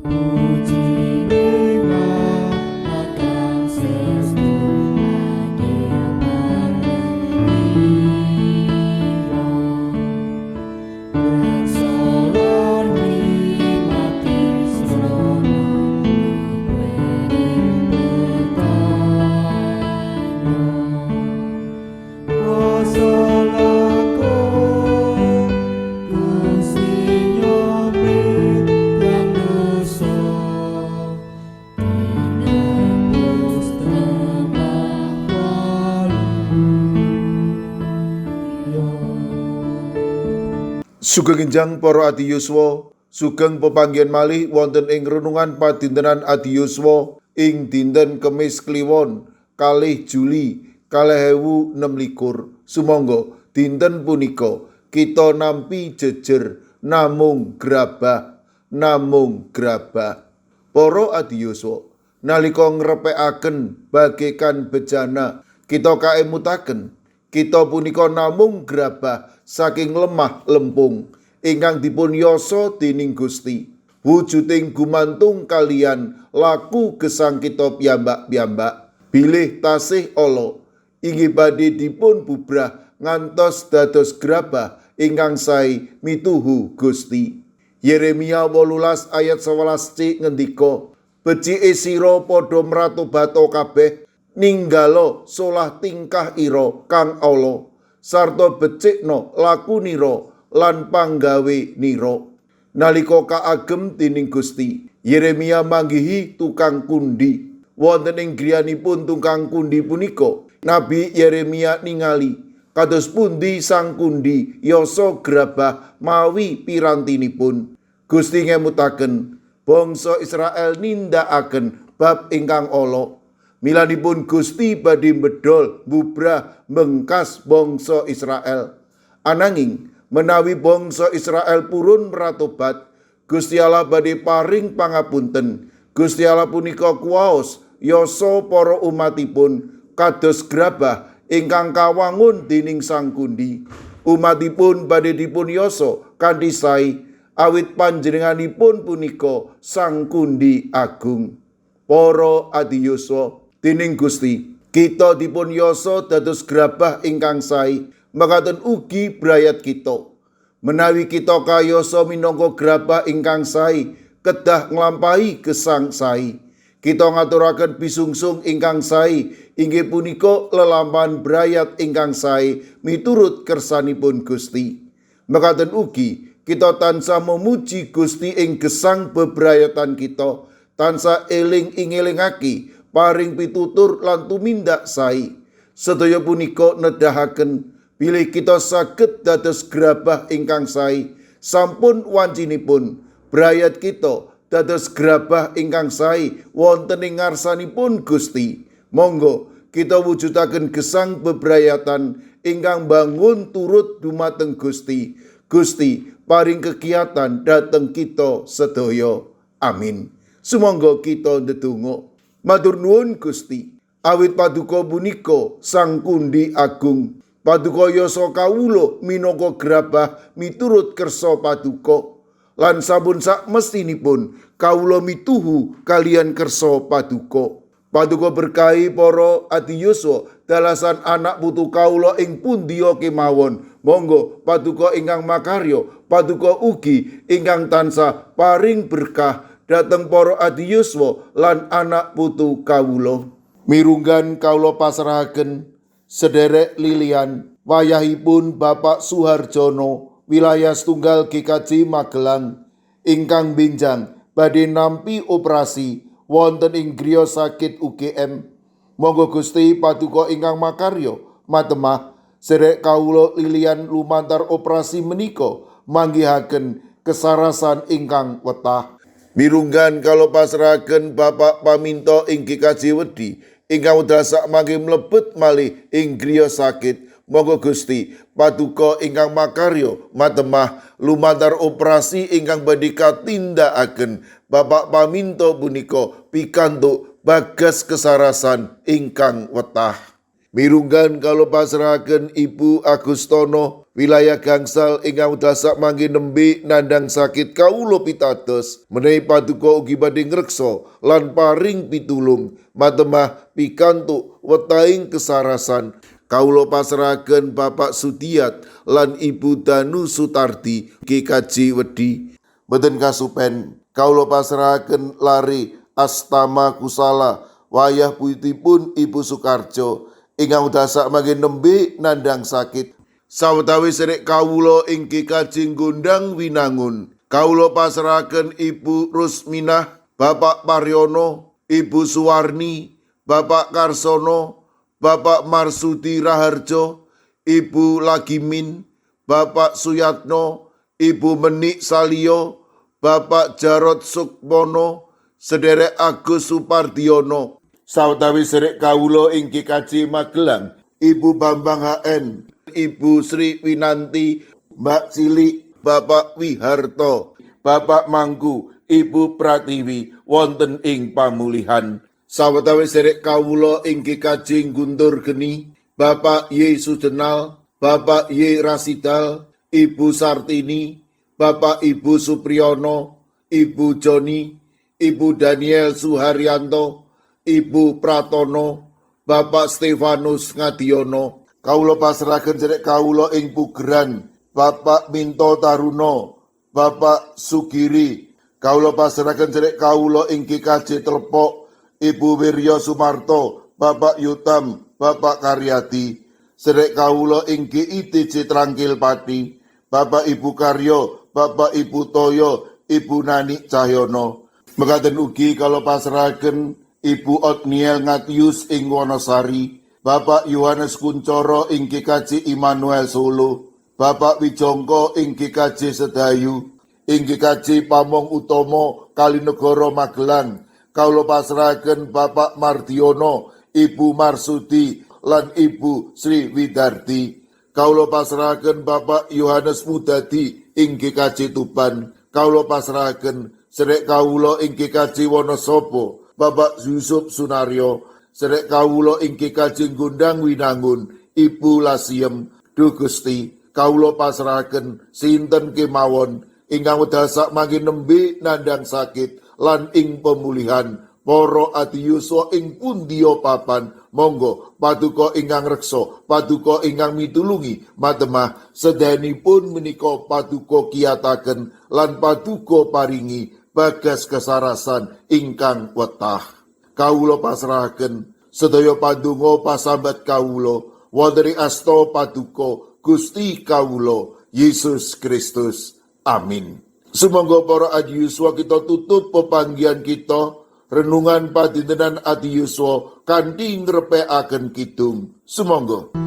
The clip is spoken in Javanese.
Puji dewa kang sestu adil panglira. Reksa lan primati srana lubening petanya. Rasa langkung Gusti nyobe yang dosa tinebus tremah waluya. Sugeng enjang para adi yuswa, sugeng pepanggihan malih wonten ing renungan padintenan adi yuswa ing dinten Kemis Kliwon 2 Juli 2026. Sumangga dinten punika kita nampi jejer namung grabah, namung grabah. Para adi yuswa, nalika ngrepekaken bagekan bejana, kita kaemutaken kita punika namung grabah saking lemah lempung ingkang dipun yasa dening Gusti. Wujuding gumantung kaliyan laku gesang kita piyambak-piyambak. Bilih tasih ala inggih badhe dipun bubrah ngantos dados grabah ingkang sae mituhu Gusti. Yeremia 18 ayat 11c ngendika, becike sira padha mratobato kabeh, ninggalo solah tingkah ira kang ala, sarta becikno lakunira lan panggawe nira. Nalika kaagem dening Gusti, Yeremia manggihi tukang kundi. Wonten ing griyanipun tukang kundi punika, Nabi Yeremia ningali kados pundi sang kundi yasa grabah mawi pirantinipun. Gusti ngemutaken bangsa Israel nindakaken bab ingkang ala. Milanipun Gusti badhe bedol bubrah bengkas bangsa Israel. Ananging menawi bangsa Israel purun mratobat, Gusti Allah badhe paring pangapunten. Gusti Allah punika kuwaos yasa para umatipun kados grabah ingkang kawangun dening sang kundi. Umatipun badhe dipun yasa kanthi sae awit panjenenganipun punika sang kundi agung. Para adi yuswa dening Gusti, kita dipun yasa dados grabah ingkang sae, mekaten ugi brayat kita. Menawi kita kayasa minangka grabah ingkang sae, kedah nglampahi gesang sae. Kita ngaturaken pisungsung ingkang sae, inggih punika lelampahan brayat ingkang sae miturut kersanipun Gusti. Mekaten ugi kita tansah memuji Gusti ing gesang bebrayatan kita, tansah eling ingelingake paring pitutur lan tumindak sae. Sedaya punika nedahaken bilih kita saged dados grabah ingkang sae. Sampun wancinipun brayat kita dados grabah ingkang sae wonten ing ngarsanipun Gusti. Monggo kita wujudaken gesang bebrayatan ingkang bangun turut dumateng Gusti. Gusti paring kegiatan dhateng kita sedaya. Amin. Sumangga kita ndedonga. Matur nuwun Gusti, awit paduka punika Sang Kundi Agung. Paduka yasa kawula minangka grabah miturut kersa paduka. Lan sampun sak mestinipun kawula mituhu kaliyan kersa paduka. Paduka berkahi para adi yuswa dalasan anak putu kawula ing pundi kemawon. Monggo paduka ingkang makarya, paduka ugi ingkang tansah paring berkah dhateng para adi yuswa lan anak putu kawula. Mirunggan kawula pasrahaken sederek Lilian wayahipun Bapak Suharjono wilayah setunggal GKJ Magelang ingkang benjang badhe nampi operasi wonten ing griya sakit UGM. Monggo Gusti paduka ingkang makarya matemah sederek kawula Lilian lumantar operasi menika manggihaken kesarasan ingkang wetah. Mirunggan kawula pasrahaken Bapak Paminto ing GKJ Wedi ingkang wekdal sakmangke mlebet malih ing griya sakit. Monggo Gusti paduka ingkang makarya matemah lumantar operasi ingkang badhe katindakaken Bapak Paminto punika pikantuk bagas kesarasan ingkang wetah. Mirunggan kawula pasrahaken Ibu Agustono Wilayah gangsal ingkang dasak mangke nembe nandhang sakit kawula pitados menawi paduka ugi badhe ngreksa lan paring pitulung matemah pikantuk wetahing kesarasan. Kawula pasrahaken Bapak Sudiat lan Ibu Danu Sutardi GKJ Wedi. Boten kasupen kawula pasrahaken lare Astama Kusala wayah putipun Ibu Sukarjo ingkang dasak mangke nembe nandhang sakit. Sawetawis sedherek kawula ing GKJ Gondang Winangun, kawula pasrahaken Ibu Rusminah, Bapak Paryono, Ibu Suwarni, Bapak Karsono, Bapak Marsudi Raharjo, Ibu Lagimin, Bapak Suyatno, Ibu Menik Salio, Bapak Jarod Sukmono, Sederek Agus Supardiono. Sawetawis sedherek kawula ing GKJ Magelang, Ibu Bambang HN, Ibu Sri Winanti, Mbak Cilik, Bapak Wiharto, Bapak Mangku, Ibu Pratiwi wonten ing pamulihan. Sawetawis sedherek kawula ing GKJ Guntur Geni, Bapak Y Sujenal, Bapak Y Rasidal, Ibu Sartini, Bapak Ibu Supriyono, Ibu Joni, Ibu Daniel Suharyanto, Ibu Pratono, Bapak Stefanus Ngadiono. Kawula pasrahaken sedherek kawula ing Pugeran, Bapak Minto Taruno, Bapak Sugiri. Kawula pasrahaken sedherek kawula ing GKJ Telepok, Ibu Wirya Sumarto, Bapak Yutam, Bapak Karyadi. Sedherek kawula ing GITJ Trangkil Pati, Bapak Ibu Karyo, Bapak Ibu Toyo, Ibu Nani Cahyono. Mekaten ugi kawula pasrahaken Ibu Otniel Ngatius ing Wonosari, Bapak Yohanes Kuncoro ing GKJ Immanuel Solo, Bapak Wijongko ing GKJ Sedayu, ing GKJ Pamong Utomo Kalinegoro Magelang. Kawula pasrahaken Bapak Mardiono, Ibu Marsudi lan Ibu Sri Widardi. Kawula pasrahaken Bapak Yohanes Mudadi ing GKJ Tuban. Kawula pasrahaken sedherek kawula ing GKJ Wonosobo, Bapak Yusuf Sunaryo. Sedherek kawula ing GKJ Gondang Winangun, Ibu Lasiem. Duh Gusti, kawula pasrahaken sinten kemawon ingkang wekdal mangke nembe nandhang sakit lan ing pemulihan para adiyuswa ing pundiya papan. Monggo paduka ingkang reksa, paduka ingkang mitulungi matemah sedayanipun menika paduka kiyataken lan paduka paringi bagas kesarasan ingkang wetah. Kawula pasrahaken sedaya pandonga pasambat kawula wonten ing asta paduka Gusti kawula Yesus Kristus. Amin. Sumangga para adiyuswa kita tutup pepanggihan kita renungan padintenan adiyuswa kanthi ngrepekaken kidung. Sumangga.